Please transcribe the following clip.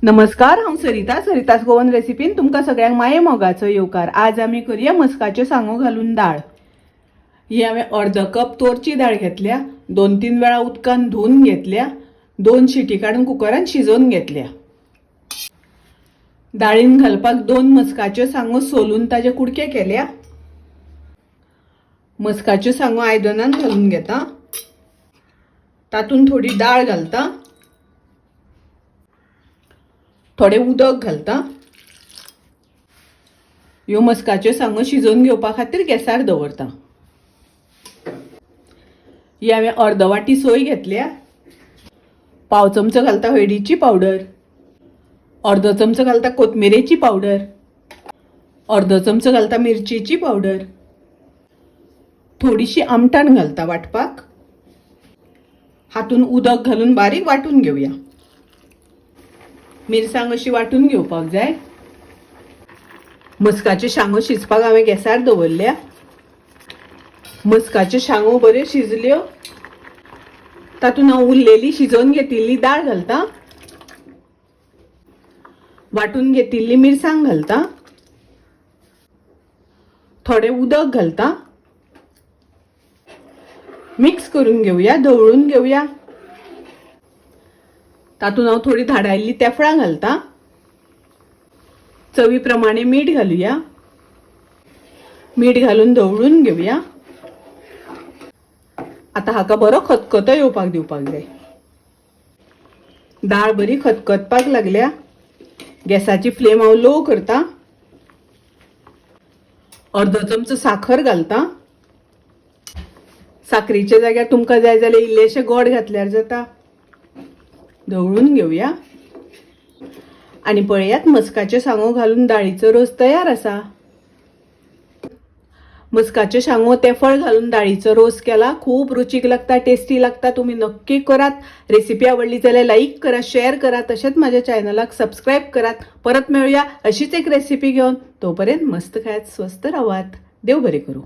नमस्कार, हांव सरिता. सरितास गोवन रेसिपीन तुमकां सगळ्यांक माये मोगाचो येवकार. आज आमी करूया मस्काच्यो सांगो घालून दाळ. ही हांवें अर्द कप तोरची दाळ घेतल्या, 2-3 वेळा उदकान धुवन घेतल्या, 2 शिटी काडून कुकरान शिजोवन घेतल्या. दाळीन घालपाक 2 मस्काच्यो सांगो सोलून ताजे कुडके केल्या. मस्काच्यो सांगो आयदनान घालून घेता, तातूंत थोडी दाळ घालता, थोडें उदक घालता. ह्यो मस्काच्यो सांगो शिजोवन घेवपा खातीर गॅसार दवरता. ही हांवें अर्द वाटी सोय घेतल्या. पाव चमचो घालता हळदीची पावडर, अर्दो चमचो घालता कोथमिरेची पावडर, अर्दो चमचो घालता मिरचेची पावडर, थोडीशी आमटाण घालता वांटपाक. हातून उदक घालून बारीक वांटून घेवया. मिरसांग अशी वांटून घेवपाक जाय. मस्काच्यो शांगो शिजपाक हांवें गॅसार दवरल्या. मस्काच्यो शांगो बऱ्यो शिजल्यो, तातूंत हांव उरलेली शिजोवन घेतिल्ली दाळ घालता, वांटून घेतिल्ली मिरसांग घालता, थोडें उदक घालता. मिक्स करून घेवया, धवळून घेवया. तातूंत हांव थोडी धाडायल्ली तेफळां घालता. चवी प्रमाणे मीठ घालुया. मीठ घालून धवळून घेवया. आतां हाका बरो खतखतो येवपाक दिवपाक जाय. दाळ बरी खतखतपाक लागल्या. गॅसाची फ्लेम हांव लो करता. अर्दो चमचो साखर घालता. साखरीच्या जाग्यार तुमकां जाय जाल्यार इल्लेशें गोड घातल्यार जाता. धवळून घेवया आनी पळयात, मस्काच्यो सांगो घालून दाळीचो रोस तयार आसा. मस्काच्यो सांगो तेफळ घालून दाळीचो रोस केला. खूब रुचीक लागता, टेस्टी लागता. तुमी नक्की करात. रेसिपी आवडली जाल्यार लाईक करा, शेअर करा, तशेंच माझ्या चॅनलाक सबस्क्राईब करात. परत मेळूया अशीच एक रेसिपी घेवन. तोपर्यंत मस्त खायात, स्वस्थ रावात. देव बरें करूं.